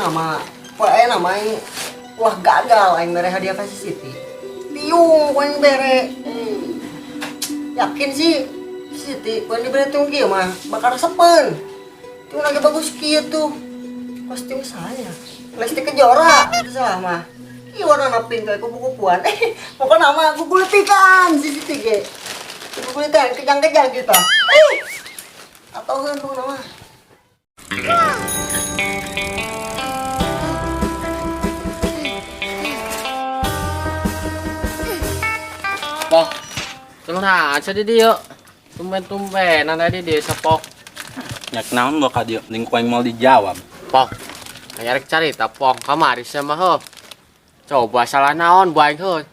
Nama poe aya nama aing ulah gagal aing mere hadiah ka si Siti. Tiung ku aing bere. Yakin sih si Siti ku aing dibere tiung kieu mah bakal resepeun. Tiung lagi bagus kieu tuh. Kostum saya. Lesti Kejora itu salah mah. Ieu warna pink kayak kupu-kupuan. Pokoknya nama gugulitikan si Siti ge. Gugulitikan kejang-kejang gitu. Atau kan pokoknya mah. Poh, tolong aja di dia. Tumben-tumben ada di dia sepok. Nyak naon bakal dia ning ku aing moal dijawab. Poh, kayak rek carita poh kamari sia mah heuh. Coba salah naon bae heuh.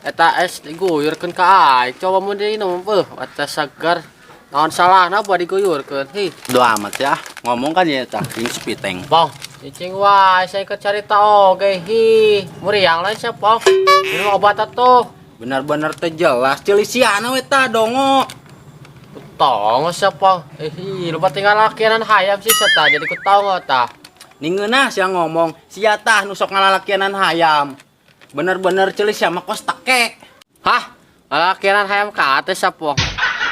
Eta es diguyurkeun ka aing. Coba mun diinum beuh, eta segar. Naon salahna buat diguyurkeun. Hi. Do amat ya, ngomong kan ya tah jeung sepiteng. Poh, cicing wae saya ke carita oge hi. Muriang lain sia poh. Minum obat atuh. Benar-benar teh jelas celisiana we tah dongo. Tongo siapa? Eh, lupa tinggal lakianan hayam sih seta jadi ku tongo tah. Ningeunah sia ngomong, sia tah nu sok ngalalakianan hayam. Bener-bener celis sia mah kos teke. Hah? Lalakianan hayam ka atas siapa?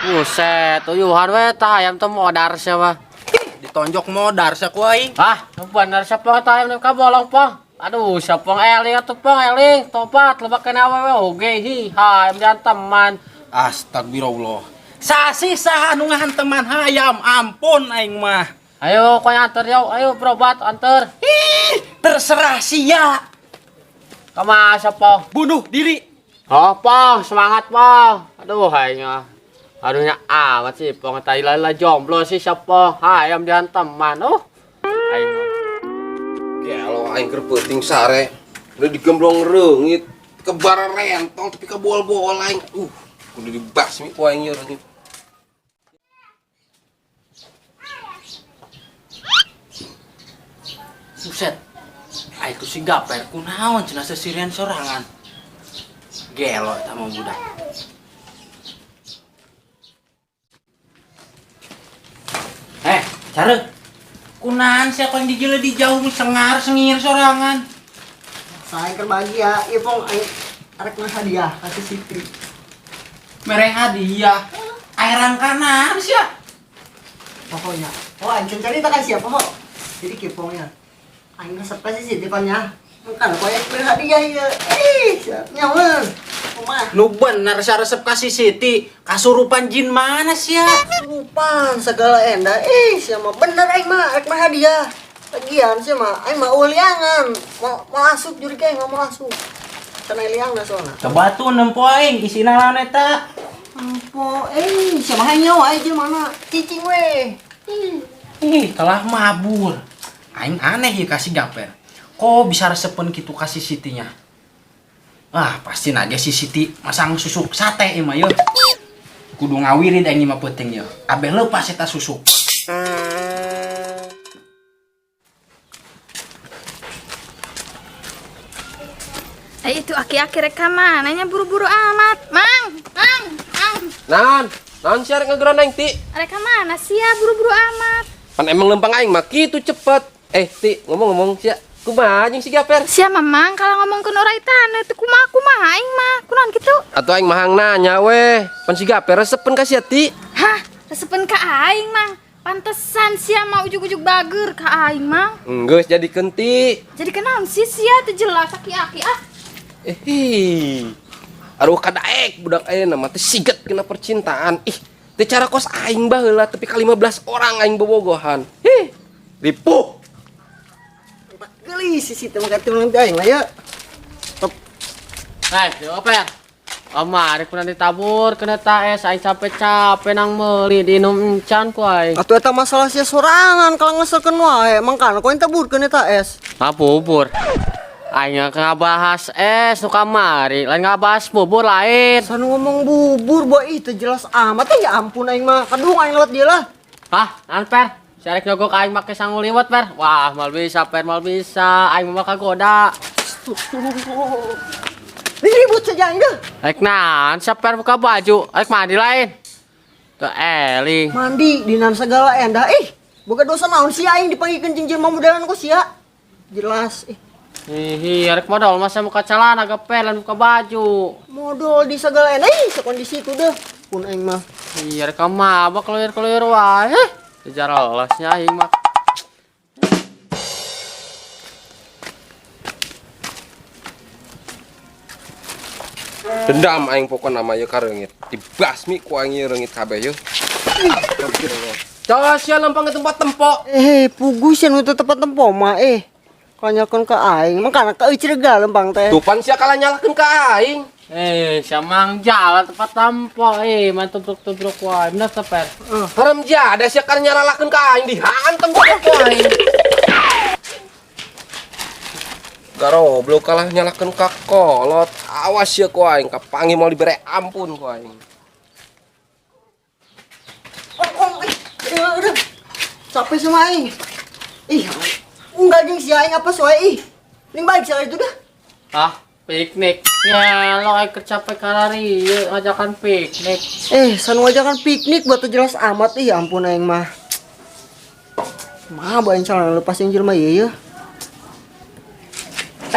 Buset, tuyuhan we tah hayam teh modar sia mah. Ditonjok modar sia ku aing. Hah? Bener siapa tah hayam ka bolong pong? Aduh, siapa eling atuh pong eling, tobat lebak kena awewe oge hi, hayam janteman. Astagfirullah. Sasi saha nu ngahanteman hayam, ampun aing mah. Ayo koy anter yo, ayo berobat anter. Ih, terserah sia. Kemana siapa? Bunuh diri. Oh, pong, semangat pong. Aduh, aing ah. Aduh nya amat sih pong tai lala jomblo sih siapa? Hayam dihanteman. Oh. Aing. Gelo aing keur peuting sare. Udah digemblong reungit, kebar rentong tapi ka bol-bol aing. Kudu dibasmi ku aing ieu reungit. Buset. Aing ku si gaper kunaon cenah sesirian sorangan. Gelo eta mah budak. Care. Kunaon sia kau yang dijele di jauh sengar sengir sorangan. Saya keur bahagia, ieu pong aing arek mah hadiah ka si Siti. Mere hadiah. Air kanan sia. Pokoknya. Oh, aing can carita kan sia pokok. Jadi kieu pongnya. Aing resep ka si Siti pan nya. Kan koyak beri hadiah ieu. Ih, nyawa. Kumaha? Nu bener sia resep ka si Siti, kasurupan jin mana sia? Kasurupan segala enda. Sia mah bener aing mah arek mah hadiah. Lagian sia mah aing mah uliangan. Mau asup juri aing mah mau asup. Cenah liangna soalna. Coba tuh nempo aing isina naon eta? Nempo sia mah nyawa aing mana? Cicing we. Ih. Ih, telah mabur. Aing aneh ieu ka si Gaper. Kok bisa resepeun kitu ka si Sitinya? Ah, pasti nage si Siti masang susuk sate ieu mah yeuh. Kudu ngawirid aing mah peuting yeuh. Abeh leupas eta susuk. Itu aki-aki rek ka mana nya buru-buru amat. Mang, mang, mang. Naon? Naon sia rek ngegeron aing, Ti? Rek ka mana sia buru-buru amat? Pan emang lempang aing mah kitu cepet. Ti, ngomong-ngomong sia kumaha jeung si Gaper? Sia mamang kalau ngomong ke orai tanah teu kumaha kumaha aing mah. Kunaon kitu? Atuh aing mah hang nanya we. Pan si Gaper resepeun ka sia, Ti? Hah, resepeun ka aing mang. Pantesan sia mah ujug-ujug bager ka aing mang. Enggeus jadi kenti. Jadi kenaon sih sia teu jelas aki-aki ah. Aduh kadaek budak ayeuna mah teh siget kena percintaan. Ih, teh cara kos aing baheula tapi ka 15 orang aing bobogohan. Hih, ripuh. Geulis si Siti mah katimang teh aing lah ya. Top. Hei, apa ya? Amari kuna ditabur kena ta es aing capek-capek nang meuli diinum encan ku aing. Atuh eta masalah sia sorangan kalau ngeselkeun wae, mangkana ku aing taburkeun eta es. Ah, bubur. Aing ngabahas es nu kamari, lain ngabahas bubur lain. Sanu ngomong bubur boy, ih teu jelas amat ya ampun aing mah. Kadung aing lewat dia lah. Hah, naon per? Sarek nyogok aing make sangu liwet per. Wah, mal bisa per, mal bisa. Aing mah kagoda. Ini ribut saja aing deh. Rek naon sia per buka baju, rek mandi lain. Tuh eling. Mandi dinan segala endah. Ih, boga dosa naon sia aing dipanggilkeun jeung jelema modelan ku sia. Jelas ih. Ih, arek modal masa muka celana gaper lan muka baju. Modal di segala enak ih sekondisi itu deh. Pun aing mah. Iya, rek mabok keluyur-keluyur wae. Sejarah nya aing mah. Dendam aing pokona mah ieu ka reungit. Dibasmi ku aing ieu reungit kabeh yeuh. Coba sia lempang ke tempat tempo. Eh, pugu sih nu teu tempat tempo mah eh. Kanyakeun ka aing, mah kana ka eucrega lempang teh. Tupan sia kalah nyalahkeun ka aing. Eh, samang jalan tempat tempo eh, main tubruk-tubruk wae. Bener teh, Per? Haram jada sia kalah nyalahkeun ka aing dihantem ku aing. Garoblok kalah nyalahkeun ka kolot. Awas sia ku aing kapanggih mau dibere ampun ku aing. Oh, eh, udah, udah. Capek sama aing. Ih, enggak jeung si aing apa soe ih. Ning baik sia itu dah. Ah, piknik. Ya, lo aing capek karari ieu ngajakan piknik. Eh, sanu aja kan piknik buat jelas amat ih ampun aing mah. Mah bae celana lepas yang jelema ieu ya.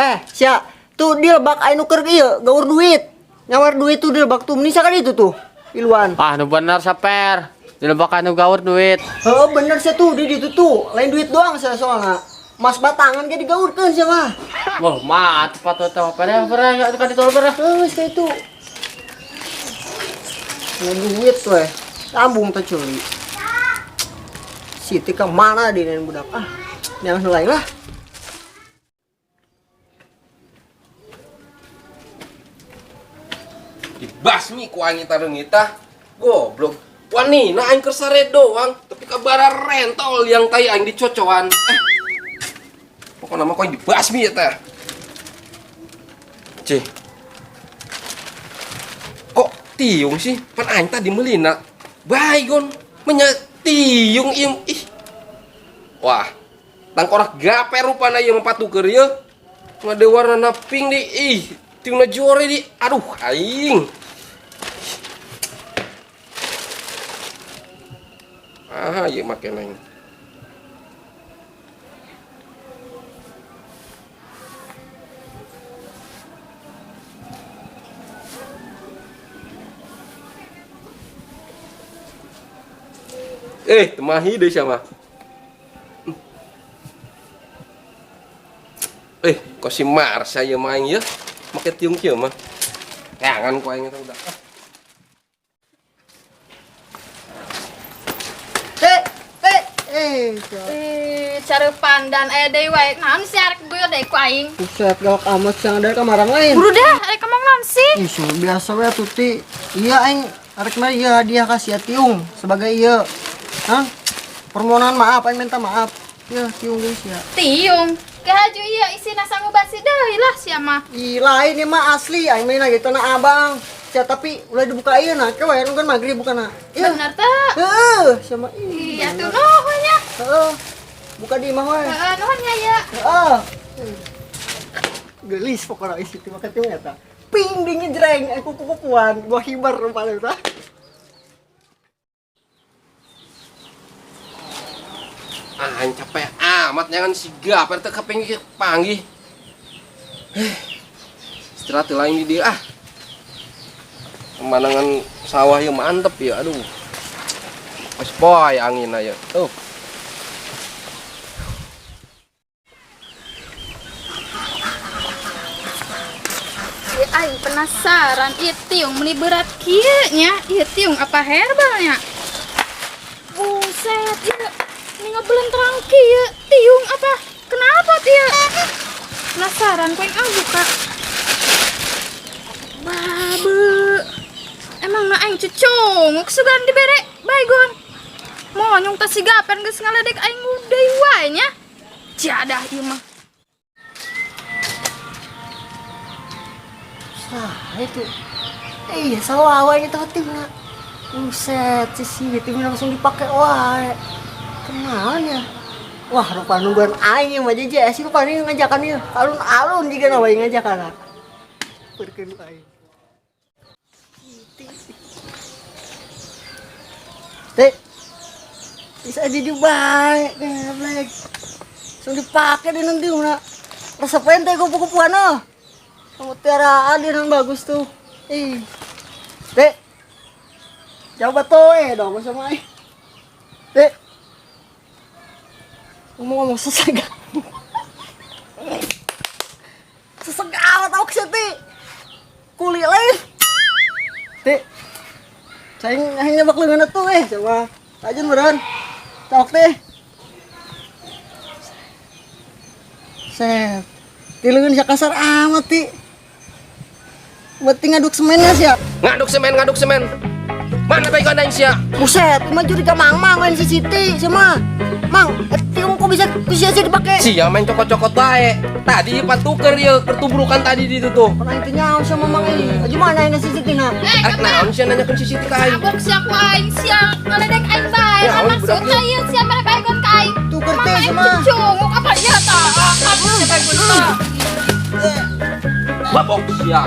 Eh, sia, tuh deal bak aing nu keur ieu gaur duit. Nyawar duit tuh deal bak tuh meni kan itu tuh. Iluan. Ah, nu bener saper. Dilebakan nu gaur duit. Heeh, bener sih tuh di ditu tuh. Lain duit doang sia soalnya. Mas batangan ge digaurkeun sia mah. Wah, mah tepat tuh teh Per, Per, enggak kan ditolong Per. Heeh, sia itu. Mau duit tuh eh. Lambung teh curi. Siti ke mana di budak ah. Jangan lain lah. Dibasmi ku aing eta reungit tah. Goblok. Wani, nah aing keur sare doang, tapi kabara rentol yang tai aing dicocoan. Eh. Pokokna mah ku aing dibasmi eta. Cih. Kok tiung sih? Pan aing tadi meulina. Baygon menya tiung ieu ih. Wah, tangkorak gape rupana ieu mah patuker ieu. Ngade warna pink di ih, tiungna jore di. Aduh, aing. Ah, ieu make aing. Eh, temahi deh sama. Eh, kok si Marsha ya main ya? Make tiung kieu mah. Jangan ku aing eta udah. Eh, eh, eh. Eh, cara pandan aya deui wae. Naon sih arek guyur deui ku aing? Buset, galak amat siang dari kamar orang lain. Buru dah, arek ngomong naon sih? Ih, so, biasa we tuti. Iya aing arek mah iya hadiah kasih tiung sebagai iya. Hah? Permohonan maaf, aing minta maaf. Ya, tiung geus ya. Tiung. Ke haju ieu isina sangu basi deui lah sia mah. Ih, lain ini mah asli aing mah lagi tanah abang. Sia tapi ulah dibuka ieu nah, ke wae kan maghrib bukan nah. Iya. Bener teh? Heeh, sama ih. Iya tuh nuhun nya. Heeh. Buka di imah wae. Heeh, nuhun nya ya. Heeh. Gelis pokoknya isi teh make tiung eta. Ping dingin jreng, aku kukupuan, gua hibar rupanya eta. Ah, aing capek amat nyangan si gaper teh kepengin panggih. Istirahat teh lain di dieu ah. Pemandangan sawah ieu mantep ya, aduh. Pas poe angin aya. Tuh. Ieu aing penasaran ieu tiung meuni berat kieu nya. Ieu tiung apa herbalnya? Buset, ieu ini ngebelentrang kieu tiung apa? Kenapa tieu? Penasaran ku aing ah buka. Babe. Emang na aing cucunguk sugan dibere baygon. Monyong teh si gapen geus ngaledek aing deui wae nya. Jadah ieu mah. Wah, itu. Iya, sawah wae itu tiungna. Buset, sisi itu langsung dipakai wae. Kenalan ya. Wah, rupa nungguan aing mah jeje sih rupa ini ngajakan ieu. Alun-alun juga na wae ngajakan. Perkeun aing. Teh. Bisa jadi baik, geblek. Langsung dipake deh nanti una. Resep ente kupu-kupuan oh. Mutiara dia yang bagus tuh. Ih. Dek. Coba tuh dong sama eh. Dek. Ngomong-ngomong sesega. Sesega amat aku sih, Ti. Kuli lain. Ti. Saya hanya bak leungeun tuh coba. Tajun beureun. Cok teh. Set. Ti leungeun sia kasar amat, Ti. Berarti ngaduk semennya sia. Ngaduk semen, ngaduk semen. Mana baygon aing sia? Buset, mah juri ka Mang Mang lain si Siti sama. Mang, tiung kok bisa bisa sih dipake? Sia main cokot-cokot bae. Tadi patuker ieu pertubrukan tadi di itu tuh. Pernah itu nyawa sama Mang ini. Aja mana ini si Siti nah? Arek naon sia nanyakeun si Siti ka aing? Mabok sia ku aing sia ngaledek aing bae. Ya, aing Maksudna budak ieu sia mere baygon ka aing. Tuker Mang teh aing sama. Cucunguk apa ieu tah? Kabur sia baygon tah. Mabok sia.